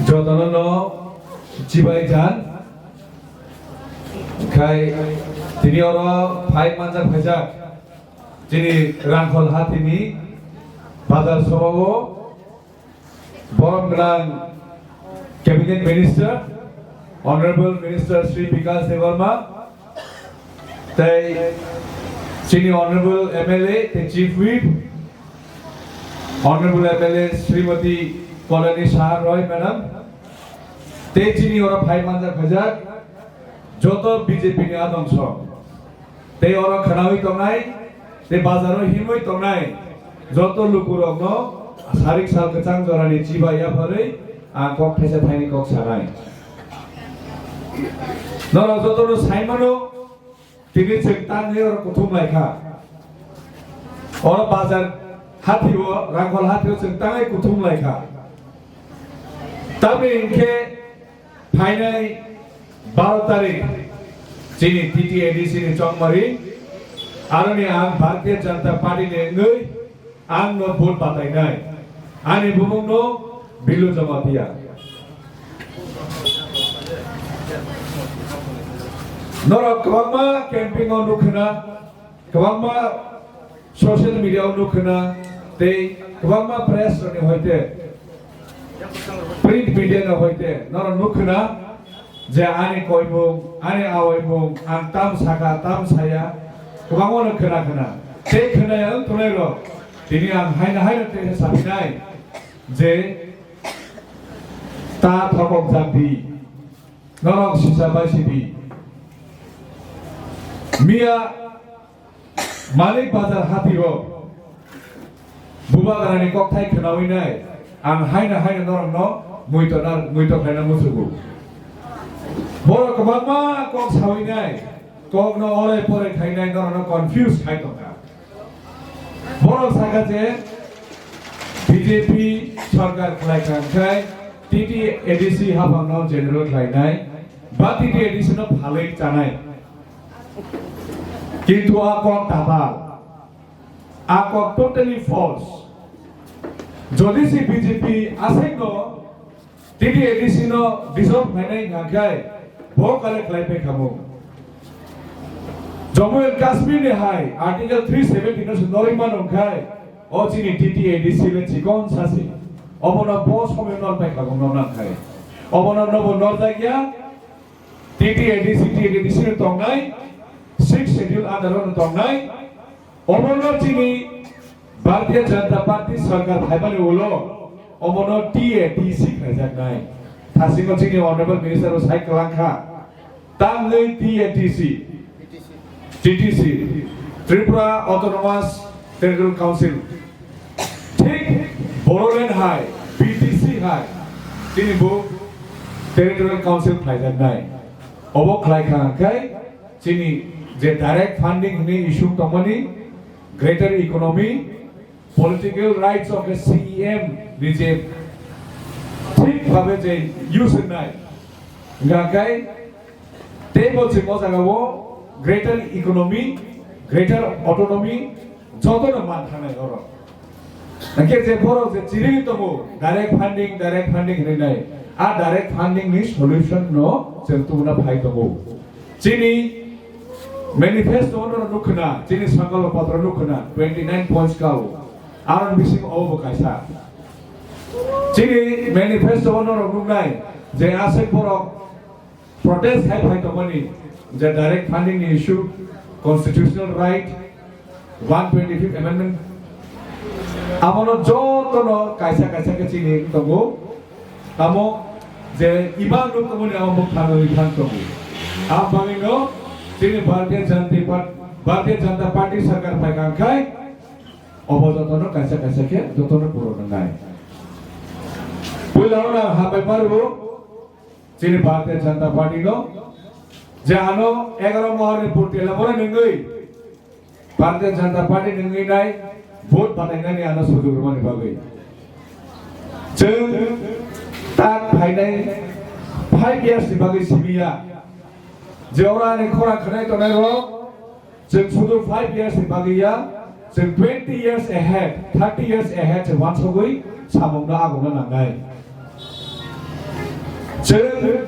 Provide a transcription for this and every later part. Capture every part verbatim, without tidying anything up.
Jotono no chibai jan. Khai tini oro phai manjak phaijak chini Rangkhol hatini bazar sobao borom gwnang Cabinet Minister, Honorable Minister Shri Bikash Debbarma, tei chini Honorable M L A tei Chief Whip, Honorable M L A Srimati Kalani Saha Roy Madam, tei chini oro phai manjak phaijak joto B J P ni adong sok. Tei oro khwnawi tongnai, tei bazaro himwi tongnai joto lukurokno sarik sal kwchang jorani chiba yapharwi ang kok thaisa thaini kok sanai. Norok jotono saimano, tini chwng tangwi oro kuthum laikha. Oro bazar hathio, Rangkhol hathio chwng tangwi kuthum laikha. Tamni hinkhe phainai baro tarik chini T T A D C ni chongmari, aroni ang Bharatiya Janata Party ni wngwi ang no vote batainai. Ani bumung no Bilu Jamatia. Norok kwbangma camping o nukhwna, kwbangma social media o nukhwna, tei kwbangma press rokni hoite, print media ni hoite norok nukhwna je ani koimung, ani awaimung, ang tam sakha, tam saya, kwbangma no khwna khwna. Tei khwnaya wng tongnai rok, tini ang haino haino tei sapinai je ta thokok jak di, norok sisa bai sidi. Miya Malik Bazar hati o bubagrani kokthai khwnawi nai, ang haino haino norokno muito na, muito khlaina musugo. Borok kwbangma kok sawi nai, kokno orai porai khainai norokno confuse khai tongkha. Borok sakha je B J P sarkar khlai kha, hwnkhe T T A D C haphangno general khlainai ba T T A D C no phalwi chanai. Kintu a kok tatal, a kok totally false. Jodi se B J P aswkno T T A D C no dissolve khlainai hwnkha khe bo kale khlai pai khamu. Jammu and Kashmir ni hai Article three seventy no se norwi mano hwnkha, o chini T T A D C le chikon sasi. Obono bo somoy nor pai khamu, nor nang khai. Obono nobo nor jak ya, T T A D C, T T A D C no tongnai, Sixth Schedule under no tongnai, obono chini Bharatiya Janata Party sarkar phaimani ulo omono T A D C khaijaknai. Thasingo chini Honorable Minister bo sai kwlangkha. Tamni T A D C, T T C, Tripura Autonomous Territorial Council. Thik Bodoland hai, B T C hai, chini bo Territorial Council khlaijaknai. Obo khlaikha hwnkhe chini je direct funding hwnwi issue tongmani, greater economy, political rights of the C E M ni je thik bhabe je use wngnai, hwnkha khe teibo chwng o jaga o greater economy, greater autonomy jotono man thangnai oro. Hwnkhe je borok je chiriwi tongo, direct funding, direct funding hwnwi nai, a direct funding ni solution no chwng tubuna phai tongo. Chini manifesto no nukhwna, chini sankalpa patro nukhwna, twenty nine points kao, aron bising obo kaisa. Chini manifesto o norok nuknai je aswk borok protest hai phai tongmani je direct funding ni issue, constitutional right, one twenty-fifth amendment, abono jotono kaisa kaisa khe chini tongo. Tamo je iba nuk tongmani abo bwkhano iphang tongo. Abangino chini Bharatiya Janata Part-, Bharatiya Janata Party sarkar phaikha khai obo jotono kaisa kaisa khe jotono puro nwngnai. Puila oro ang hambai pharwo chini Bharatiya Janata Party no, je ano egaroh mohor ni purti lamore nungwi Bharatiya Janata Party nungwi nai vote batainani ano sujug rwmani bagwi. Chwng tak phainai five years ni bagwi simiya. Je oro ani khorang khwnai tongnai rok, chwng sudu five years ni bagwi ya, chwng twenty years ahead, thirty years ahead se wansugwi samungno agungna nangnai. Chwng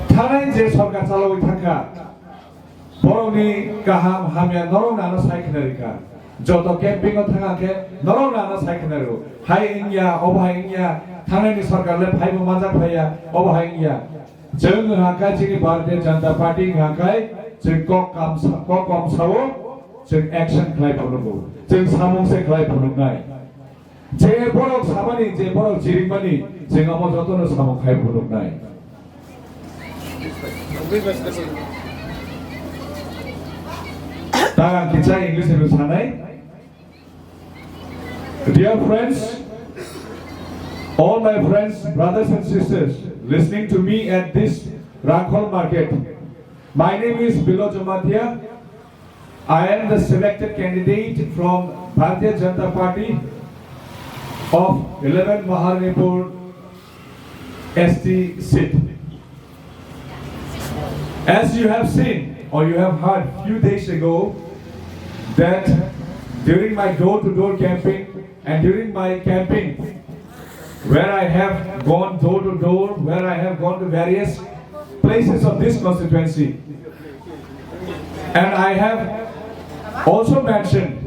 thanai je sorkar chalawi thangkha, borokni kaham hamya norokno ano sai khna rikha. Joto camping o thangkha khe norokno ano sai khna rw. Hai wngya, obo hai wngya, thanaini sorkar le phaibo manjak phaiya, obo hai wngya. Chwng wngkha chini Bharatiya Janata Party wngkha chwng kok kam sa-, kok kom sao, chwng action khlai phunukgo. Chwng samung se khlai phunuknai. Je borok sabani, je borok chirikmani, chwng amo jotono samung khai phunuknai. Ta ang kisa English ni sanai. Dear friends, all my friends, brothers and sisters listening to me at this Rangkhol market, my name is Bilo Jamatia. I am the selected candidate from Bharatiya Janata Party of eleven Maharanipur S T seat. As you have seen or you have heard few days ago that during my door-to-door campaign and during my campaign where I have gone door to door, where I have gone to various places of this constituency, and I have also mentioned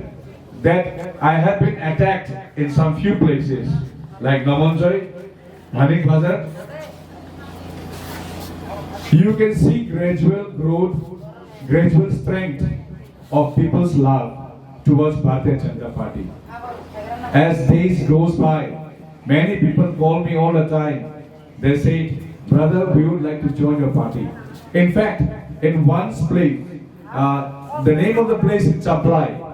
that I have been attacked in some few places, like Namanjoi, Manik Bazar. You can see gradual growth, gradual strength of people's love towards Bharatiya Janata Party. As days goes by, many people call me all the time. They say, "Brother, we would like to join your party." In fact, in one place, uh, the name of the place is Chaplai.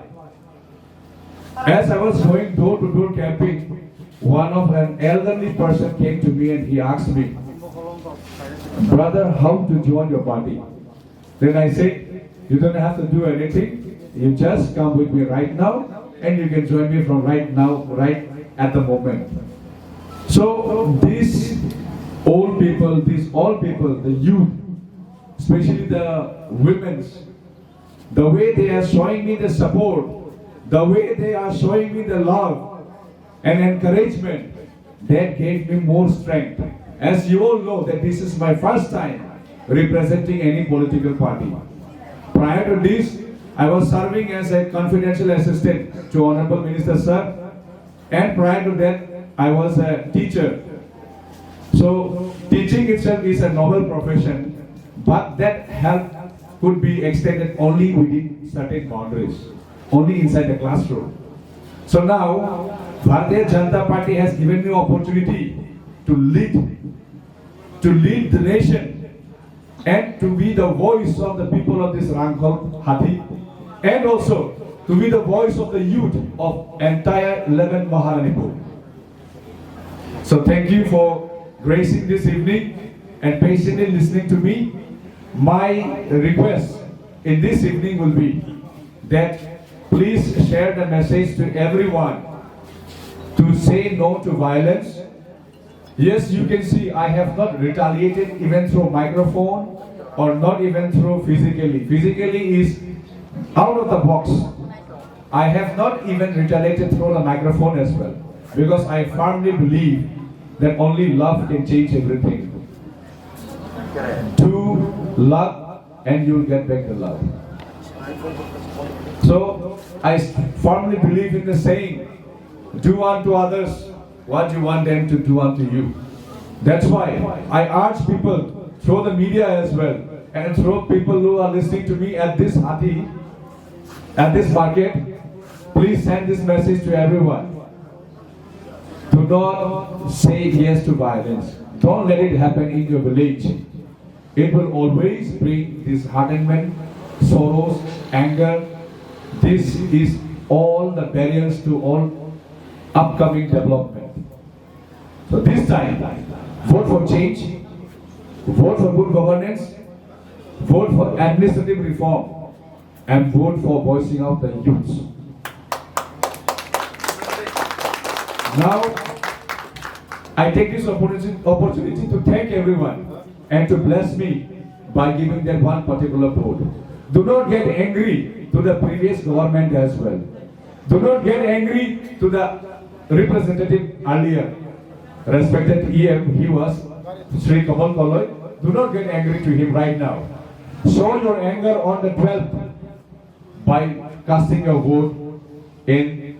As I was going door to door campaign, one of an elderly person came to me and he asked me, "Brother, how to join your party?" Then I said, "You don't have to do anything. You just come with me right now and you can join me from right now, right at the moment." So these old people, these all people, the youth, especially the women's, the way they are showing me the support, the way they are showing me the love and encouragement, that gave me more strength. As you all know that this is my first time representing any political party. Prior to this, I was serving as a confidential assistant to Honorable Minister sir, and prior to that, I was a teacher. So teaching itself is a noble profession, but that help could be extended only within certain boundaries, only inside the classroom. So now, Bharatiya Janata Party has given me opportunity to lead, to lead the nation and to be the voice of the people of this Rangkhol Hati, and also to be the voice of the youth of entire eleven Maharanipur. So thank you for gracing this evening and patiently listening to me. My request in this evening will be that please share the message to everyone to say no to violence. Yes, you can see I have not retaliated even through microphone or not even through physically. Physically is out of the box. I have not even retaliated through the microphone as well, because I firmly believe that only love can change everything. Do love and you will get back the love. So I firmly believe in the saying, "Do unto others what you want them to do unto you." That's why I urge people through the media as well and through people who are listening to me at this Hati, at this market, please send this message to everyone. Do not say yes to violence. Don't let it happen in your village. It will always bring disheartenment, sorrows, anger. This is all the barriers to all upcoming development. So this time, vote for change, vote for good governance, vote for administrative reform, and vote for voicing out the youths. Now, I take this opportunity, opportunity to thank everyone and to bless me by giving that one particular vote. Do not get angry to the previous government as well. Do not get angry to the representative earlier. Respected E M, he was Shri Kamal Koloi. Do not get angry to him right now. Show your anger on the twelfth by casting your vote in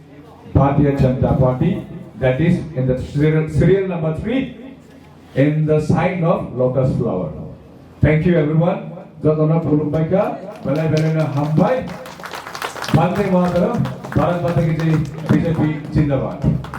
Bharatiya Janata Party, that is in the serial, serial number three, in the sign of lotus flower. Thank you everyone. Jotono khulumbai kha, belai belai no hambai. Bande Mataram, Bharat Mata ki Jai, B J P Zindabad.